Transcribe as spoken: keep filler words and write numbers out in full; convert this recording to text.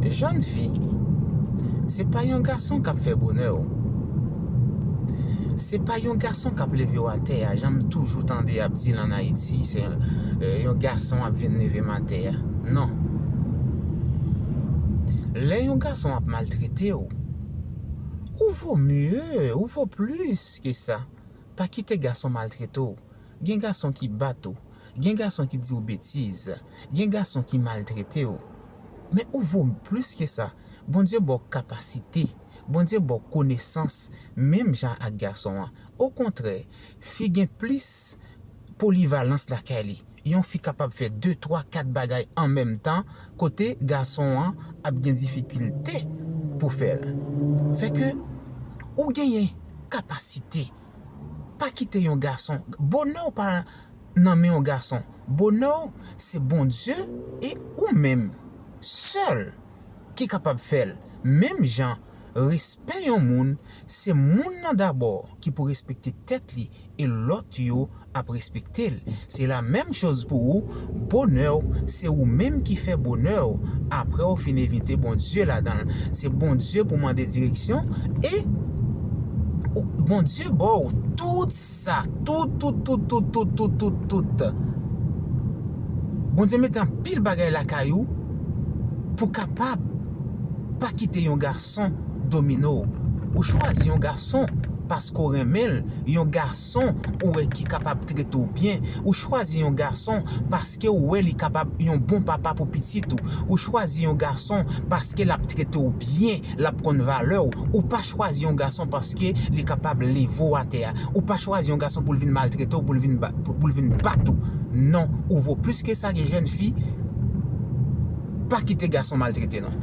Jèn fi, se pa yon gason k ap fè bonè w. Se pa yon gason k ap leve w atè a, jan m toujou tande y ap di l ann Ayiti, se, eh, yon gason ap vin leve m atè a. Non. Lè yon gason ap maltrete w, ou vo mye, ou vo plis ke sa. Pa kite gason maltrete w. Gen gason ki bat ou. Gen gason ki di w betiz. Gen gason ki maltrete w. Men ou vo plis ke sa. Bondye ba w kapasite. Bondye ba w konesans, menm jan ak gason an. Okontrè, fi gen plis polivalans lakay li. Yon fi kapab fè de, twa, kat bagay an menm tan, kote gason an ap gen difikilte pou fè l. Fè ke ou genyen kapasite. Pa kite yon gason, bonè w pa nan men yon gason. Bonè w se Bondye e ou menm sèl ki kapab fè l. Menm jan, respè yon moun, se moun nan dabò ki pou respekte tèt li e lòt yo ap respekte l. Se la menm choz pou ou, bonè w, se ou menm ki fè bonè w. Apre w fin envite Bondye ladan l. Se Bondye pou mande direksyon e ou- Bondye ba w tout sa, tout, tout, tout. Bondye mete anpil bagay lakay ou pou kapab pa kite yon gason domine w. Ou chwazi yon gason paske w renmen l, yon gason ou wè ki kapab trete w byen. Ou chwazi yon gason paske w wè li kapab yon bon papa pou pitit ou. Ou chwazi yon gason paske l ap trete w byen, l ap konn valè w. Ou pa chwazi yon gason paske li kapab leve w atè a. Ou pa chwazi yon gason pou l vin maltrete w, pou l vin ba- pou, pou l vin bat ou. Non, ou vo plis ke sa, gen jèn fi. Pa kite gason maltrete non.